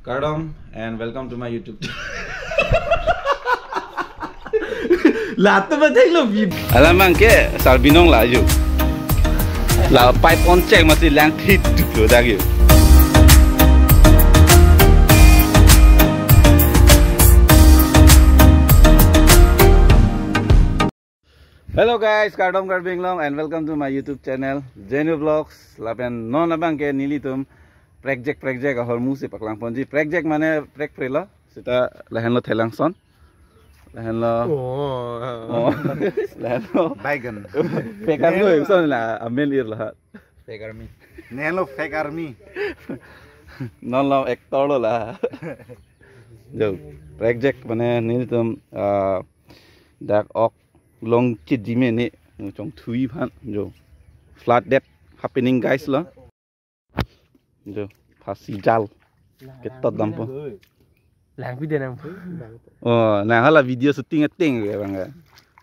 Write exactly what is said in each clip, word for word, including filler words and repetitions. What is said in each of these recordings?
Kardom and welcome to my YouTube channel. Latum atheng lo bi. Alam abang ke sarbinong la aju. La pipe on check masi lang thit lo dak aju. Hello guys, kardom Karbi Anglong and welcome to my YouTube channel, Jenu Vlogs. Lapen non abang ke nelitum prekjak prekjak ahormu si paklang ponji. Prekjak mane prekpre lo. Sita lahenlo thelang son. Lahenlo. Oh. Oh. Lahenlo. Baigan. Pekar lo son la amen ir la. Fake army. Nelo fake army. Non lo actor lo la. Jo, prekjak mane nelitum, ah, dak ok long chit jime ne chongthui aphan jo. Flood that happening guys lo. Jo, phasi jal. Ketot dampo. Lang video nang. Oh, nang hala video shooting ating ke bang ke.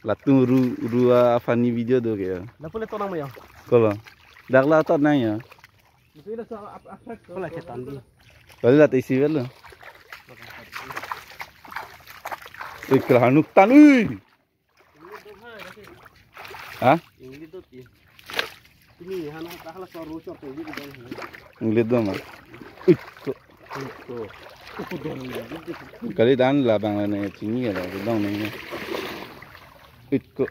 Latum ru ru a funny video do ke. Lapu le tonang mo ya. Kolo. Dak la tonang ya. Kola chetan di. Kali la tesi belo. Ui, kelahanuk tan ui. Ha? Inglit do ti. Ini hana ta hala so ru chot to di. Inglit do ma. Ui, ko. Ko. Kali dan labang ne chini ya la dong ne. Ui, ko.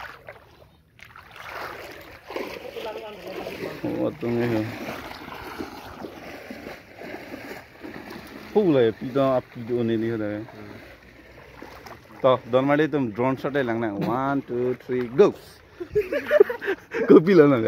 Oh, atum ni ho. Hu la ya, pidong ap pidong ni ni ho da. To, don mali tum drone shot lang na. One, two, three, go. Kopi lo na.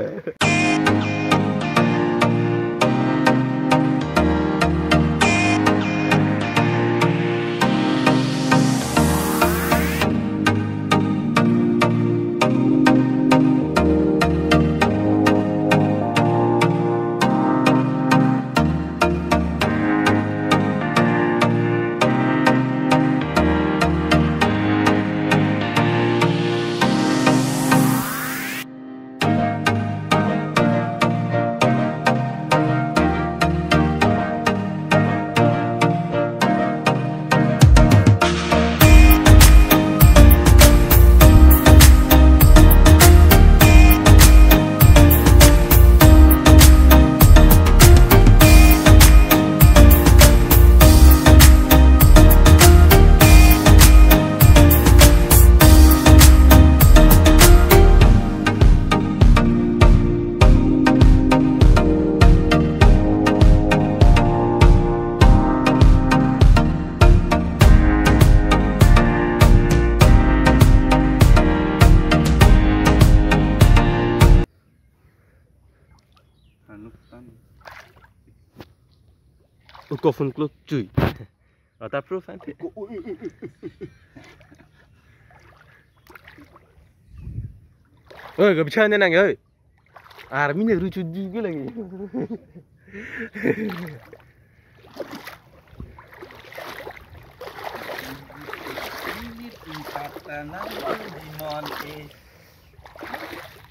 Anu tan. Uko phone klo chui. Waterproof ante. Oi, gabcha ne nang oi. Army ne ruchu di ke lagi.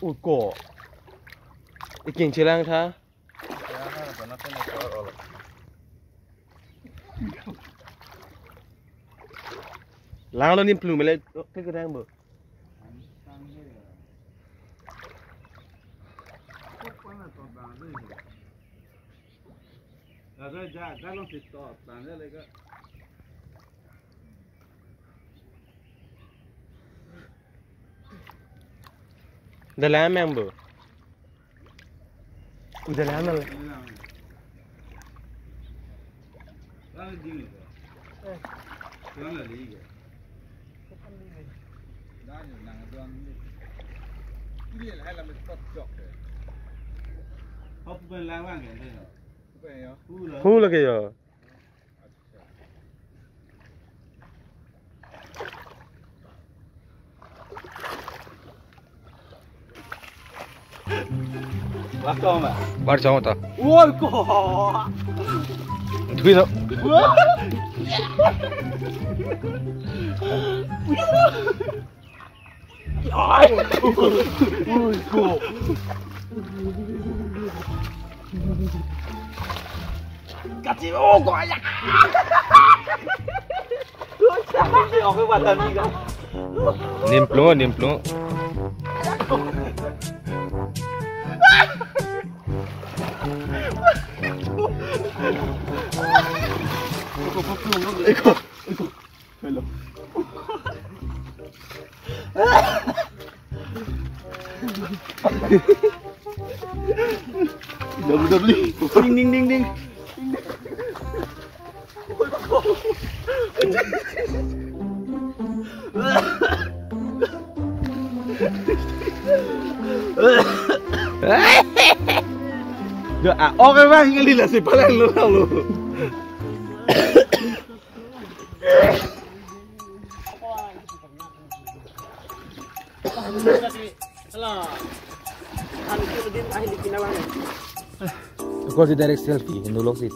Uko. Iking chelang tha. Langlo nim plung mele, oh, ke kerang bo. Dalam yang bo. Udah lama lah. Hu lagi ya. Bar chong ta. Oi ko. Dui lo. Ai. Oi ko. Kati, oh, kok ya. Nimplo, nimplo. Eko, eko. Hello. W W E. Ding, ding, ding, ding. Ya, ah, oke, Bang, kali lah si palang lo, lo. Ako si direct selfie, hinulong si.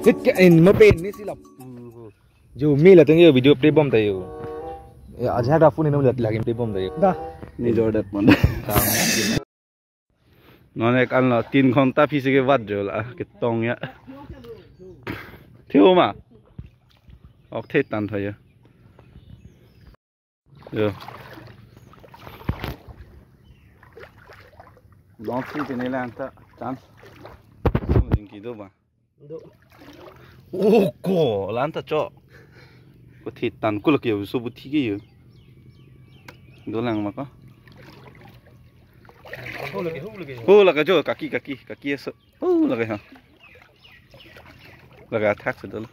Hit ke in mo pen ni silap. Jo mi la tengyo video play bom tayo. Ya, aja ada phone ni lagi play bom tayo. Da. Ni Jordan pon. Non ek an lo, tin ghonta aphi si kevat jo la, ketong ya. Theo ma. Ok, the tan tha ya. Yo. Long si tene lang ta, chance. Jingki do ba. Do. Oh, ko, lan ta cho. Ko the tan ko lake yo, so buthi ke yo. Dolang ma ko. Ho lake, ho lake. Ho lake jo, kaki, kaki, kaki so. Ho lake ha. Lake athak si dolo.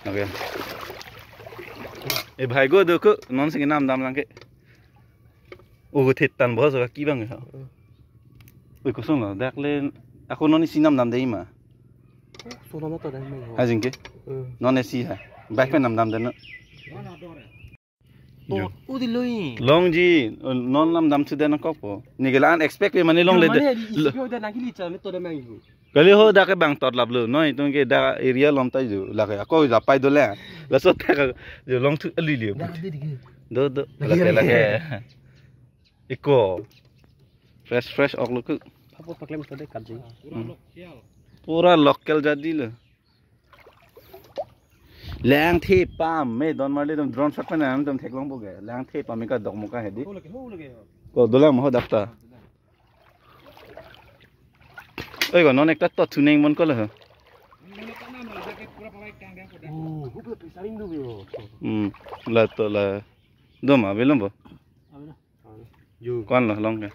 Lake. E bhai go do ko, non si kenam damlang ke. Oh, the tan boso kaki bang ha. Oi, kosong lo, dak le, ako non isi nam damde ma. Sonam to dam mai ho. Ajingke? Hmm. Non isi ha. Bike pen nam damde no. Oh, jo. Udi loi. Long ji, non nam dam sudah nangkok po. Ni ke la unexpected mane long le. Mane isi ke udah nangkili chal to dam mai ho. Kali ho dak ke bang tot lap lo. Noi tung ke dak area lom ta ju. Lake ako japai dole. Laso ta ka jo long thu ali li. Dak di di. Do, do. Lake, lake, lake. Eko. Fresh, fresh ok lo ke. Papo paklem tade kat ji. Hmm. Pura local jadi lo. Lang thepame don marli dum drone shot pen an dum theklong boge. Lang thepame ka dok mo ka hedi. Ko dolang mo dak ta. Oi ko non ekta to thuning mon ko lo. Oh, hupe pesaring du yo. Hmm. La to la. Doma belum bo. Yo. Kon lo long ke.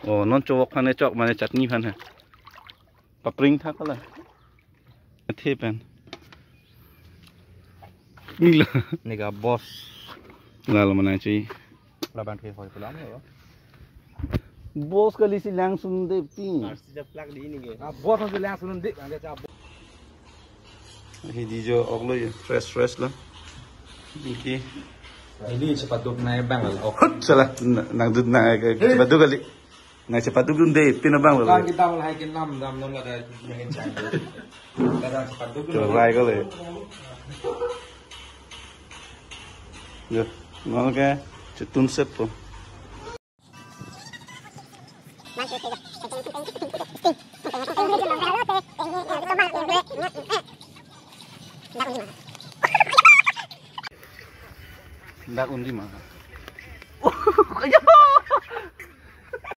Oh, non chowok phan he chok mane chutney phan he. Papring tha kala. The pen. Ni lo. Nega boss. Lalo mana chui. Labang the hoi pulang yo. Boss kali si langsun de ping. Arsi japlak di ni ke. Ah, boss si langsun de, bang dia. Hi di jo ok lo ye, fresh, fresh lo. Iki. Ini cepat duk naik bang lo. Oh, salah, nang duk naik cepat duk kali. Naik cepat duk dun de, pin abang lo. Kan kita mulai ke nam dam non ada yang kencang. Kadang cepat duk. Coba ko le. Yo, mau ke chetun sep po. Dak undi ma.